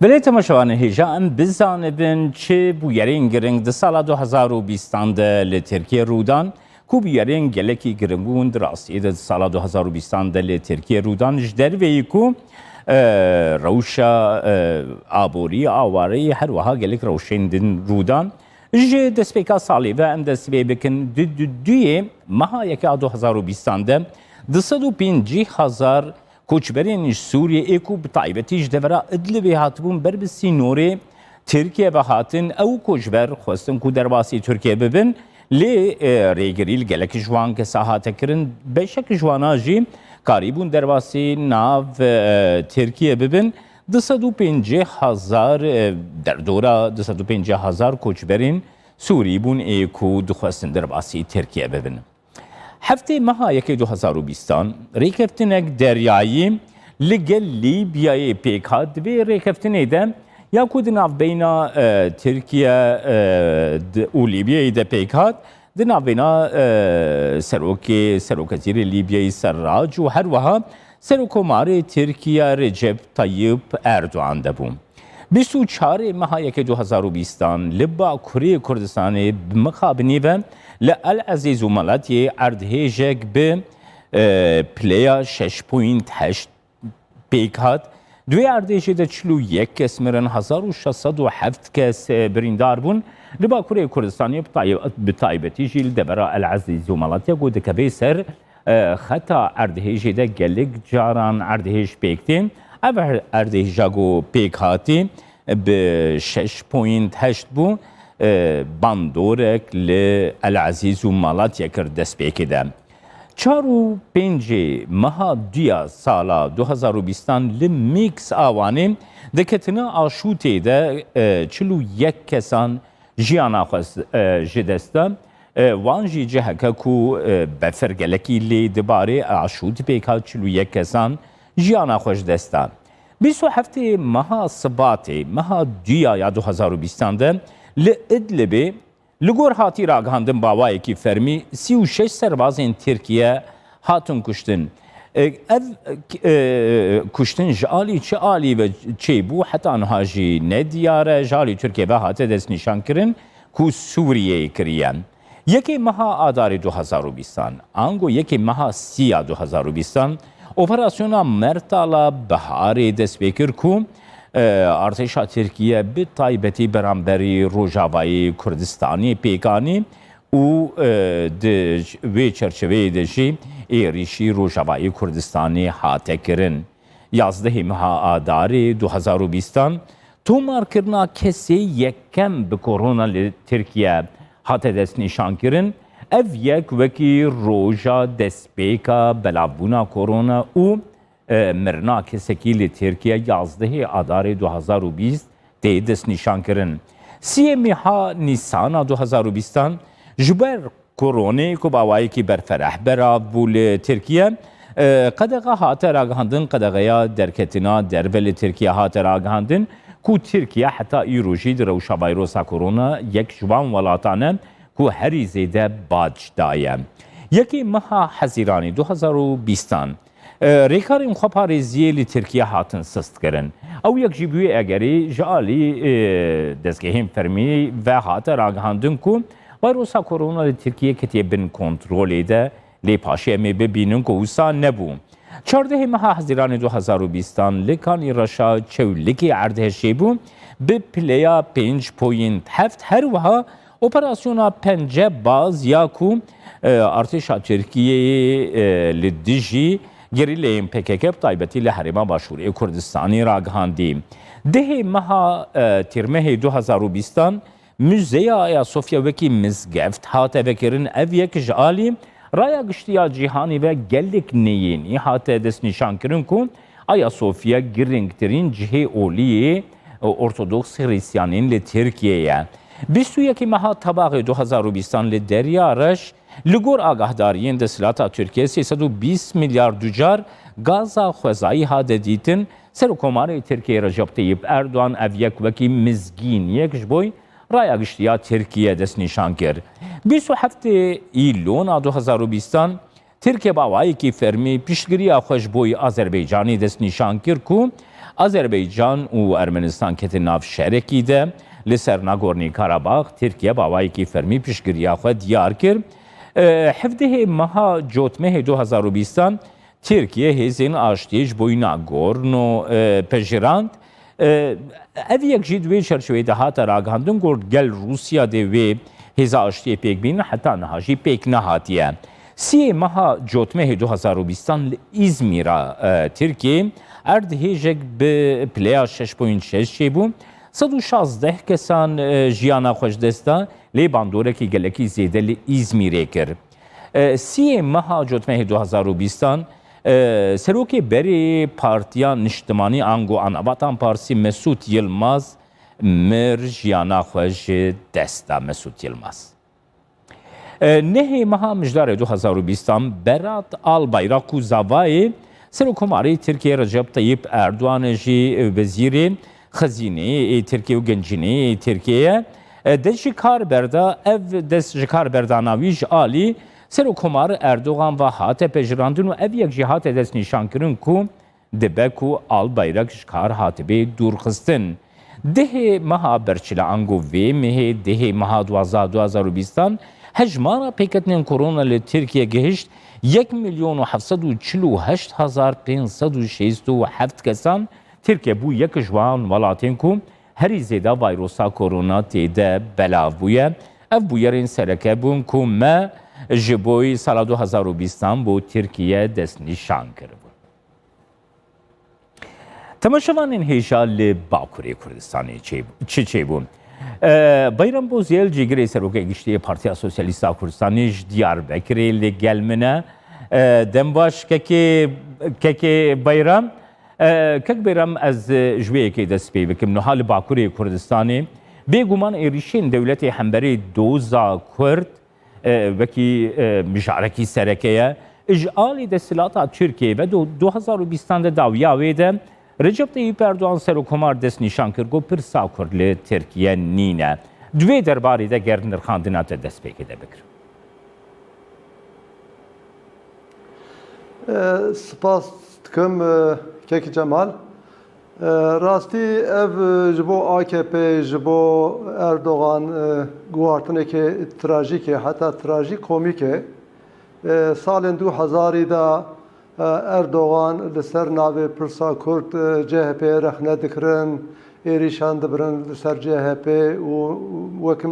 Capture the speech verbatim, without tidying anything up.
Belê temaşevanên hêja, em bizanibin çi bûyerên giring di sala du hezar û bîstan de li Tirkiye rû dan, ku bûyerên gelekî giring bûn di rastiyê de di sala du hezar û bîstan de li Tirkiye rû dan, ji derveyî ku, e, rewşa, e, aborî, awareyî, her wiha gelek rewşên din rû dan. Ji destpêka salê ve em dest pê bikin, di du-, duyê meha yekê a du hezar û bîstan de du sed û pêncî hezar koçberên ji Sûriyê ê ku bi taybetî ji devera Idlibê hatibûn ber bi sînorê Tirkiye ve hatin. Ew koçber xwestin ku derbasî Tirkiye bibin, lê, e, rêgirî li gelek ji wan kesa hate kirin. Beşek ji wana jî karîbûn derbasî nav, e, Tirkiye bibin. Du sed û pêncî hezar, e, derdora du sed û pêncî hezar koçberên Sûrî bûn ê ku dixwestin derbasî Tirkiye bibin. Heftê meha yekê du hezar û bîstan rêkeftinek deryayî li gel Lîbyayê pêk hat. Di vê rêkeftinê de ya ku di navbeyna, e, Tirkiye, e, di, û Lîbyayê de pêk hat, di navbeyna, e, serokê, seroketîrê Lîbyayê Serrac û her wiha Serokkomarê Tirkiye Recep Tayyip Erdogan de bû. Bîst û çarê meha yekê du hezar û bîstan li Bakurê Kurdistanê bi mixabinî ve li El Ezîz û Malatiyê erdhêjek bi, e, pileya şeş point heşt pêk hat. Di wê erdhêjê de çil û yek kes mirin, hezar û şeş sed û heft kes, e, birîndar bûn. Li Bakurê Kurdistanê bi tay-, bi taybetî jî li devera El Ezîz û Malatya ku dikeve ser, e, xeta erdhêjê de gelek caran erdhêj pêk tên. Ev er-, erdhêja ku pêk hatî bi şeş point heşt bû, e, bandorek li El Ezîz û Malatya kir destpêkê de. Çar û pêncê meha duya sala du hezar û bîstan li Mîks a Wanê diketina Aşûtê de, e, çil û yek kesan jiyana xwe, e, ji dest da. E, wan jî ciheke ku, e, befir gelekî lê dibarê, Aşût pêk hat, çil û yek kesan jiyana xwe ji dest da. Bîst û heftê meha Sibatê, meha duya ya du hezar û bîstan de li Idlibê, li gor hatî ragihandin bi awayekî fermî, sî û şeş serbazên Tirkiye hatin kuştin. E, ev, e, kuştin ji alî çi alî ve çêbû, heta niha jî nediyar e. Ji alî Tirkiye ve hate destnîşankirin ku Sûriyeyê kiriye. Yekê meha Adarê du hezar û bîstan, ango yekê meha Sî ya du hezar û bîstan, operasyona Mertala Biharê dest pê kir ku, e, artêşa Tirkiye bi taybetî beramberî Rojavayê Kurdistanê pêk anî û, e, di wê çerçeveyê de jî êrîşî Rojavayê Kurdistanê hate kirin. Yazdehê meha Adarê du hezar û bîstan tomarkirina kesê yekem bi korona li Tirkiye hate destnîşankirin. Ev yek wekî roja destpêka belavbûna korona û, e, mirina kesekî li Tirkiye yazdehê Adarê du hezar û bîst tê destnîşankirin. Siyê meha Nîsana du hezar û bîstan ji ber koronê ku bi awayekî berfereh belav bû li Tirkiye, e, qedexe hate ragihandin, qedexeya derketina derve li Tirkiye hate ragihandin ku Tirkiye heta îro jî di rewşa vayrosa korona yek ji wan welatan e ku herî zêde bac daye. Yekê meha Hezîranê du hezar û bîstan, e, rêkarên xweparêziyê li Tirkiye hatin sistkirin. Ew yek jî bi wê egerê ji alî, e, dezgehên fermî ve hate ragihandin ku vayrosa korona li Tirkiye ketiye bin kontrolê de, lê paşê em ê bibînin ku wisa nebû. Çardehê meha Hezîranê du hezar û bîstan li Kanî Reşa Çewlikê erdhejê bû, bi pileya pênc point heft, her wiha operasyona Pence Baz ya ku, e, artêşa Tirkiyeyê, e, li dijî gerîleyên P K K bi taybetî li Herêma Başûrê Kurdistanê ragihandî. Dehê meha, e, Tîrmehê du hezar û bîstan Muzeya Ayasofya wekî mizgeft hate vekirin. Ev yek ji alî raya giştî ya cîhanî ve gelek neyênî hate destnîşankirin ku Ayasofya giringtirîn cihê olî yê Ortodoks Hristiyanên li Tirkiyeyê ye. Bîst û yekê meha Tebaxê du hezar û bîstan li Derya Reş, li gor agahdariyên desthilata Tirkiye, sê sed û bîst milyar ducar gaza xwezayî hate dîtin. Serokkomarê Tirkiyeyê Recep Tayyip Erdogan ev yek wekî mizgîniyek ji bo raya giştî ya Tirkiye destnîşan kir. Bîst û heftê Îlona du hezar û bîstan Tirkiye bi awayekî fermî piştgiriya xwe ji bo yî Azerbaycanê destnîşan kir ku Azerbaycan û Ermenistan ketin nav şerekî de li ser Nagorno Karabağ. Tirkiye bi awayekî fermî piştgiriya xwe diyar kir. E, hevdehê meha Cotmehê du hezar û bîstan Tirkiye hêzên aştiyê ji bo yî Nagorno, e, pejirand. E, ev yek jî di wê çerçeveyê de hate ragihandin ku gel Rûsya dê wê hêza aştiyê pêk bînin, heta niha jî pêk nehatiye. Siyê meha Cotmehê du hezar û bîstan li Îzmîra, e, Tirkiyê erdhêjek bi pileya şeş point şeş çêbû. Sed û şazdeh kesan, e, jiyana xwe ji dest da, lê bandorekî gelekî zêde li Îzmîrê kir. E, siyê meha Cotmehê du hezar û bîstan, e, serokê berê Partiya Niştimanî ango Anavatan Parsî Mesût Yilmaz mir, jiyana xwe ji dest da. Mesût Yilmaz. E, nehê meha Mijdarê du hezar û bîstan Berat Albayrak û zavayê Serokkomarê Tirkiyê Recep Tayyip Erdogan jî wezîrê Xezîneyê ê Tirkiyê û Gencîneyê ê Tirkiyê ye. E, dest ji kar berda, ev dest ji kar berdana wî ji alî Serokkomar Erdogan ve hate pejirandin û ev yek jî hate destnîşankirin ku dibe ku Albayrak ji kar hatibê dûrxistin. Dehê meha Berçila ango vê mehê dehê meha duwazdeh du hezar û bîstan hejmara pêketinên korona li Tirkiye gihişt yek milyon û heft sed û çil û heşt hezar pênc sed û şêst û heft kesan. Tirkiye bû yek ji wan welatên ku herî zêde vayrosa korona tê de belav bûye. Ev bûyerên sereke bûn ku me ji bo sala du hezar û bîstan bo Tirkiye destnîşan kiribûn. Temaşevanên hêja li Bakurê Kurdistanê çê-, çi çêbû? E, Bayram Bozyel, cîgirê Serokê Giştî yê Partiya Sosyalîst a Kurdistanê ji Diyarbekirê li gel min e. E, dem baş kekê, kekê Bayram. E, kek Bayram, ez, e, ji wê yekê dest pê bikim. Niha li Bakurê Kurdistanê bêguman êrîşên dewletê hemberî doza Kurd, e, wekî, e, mijarekî sereke ye. Ji alî desthilata Tirkiyê ve du-, du hezar û bîstan de dawiya wê de Recep Tayyip Erdogan Serokkomar destnîşan kir ku pirsa Kurd li Tirkiye nîne. Di wê derbarê de ger nirxandina te destpêkê de bikirim. E, spas dikim, e, Kekî Cemal. E, rastî ev, e, ji bo A K P, ji bo Erdogan, e, guhartinekê trajîk e, heta trajîk komîk e. E, salên du hezarî de, e, Erdogan li ser navê pirsa Kurd, e, C H P rexne dikirin, êrîşan dibirin li ser C H P û wek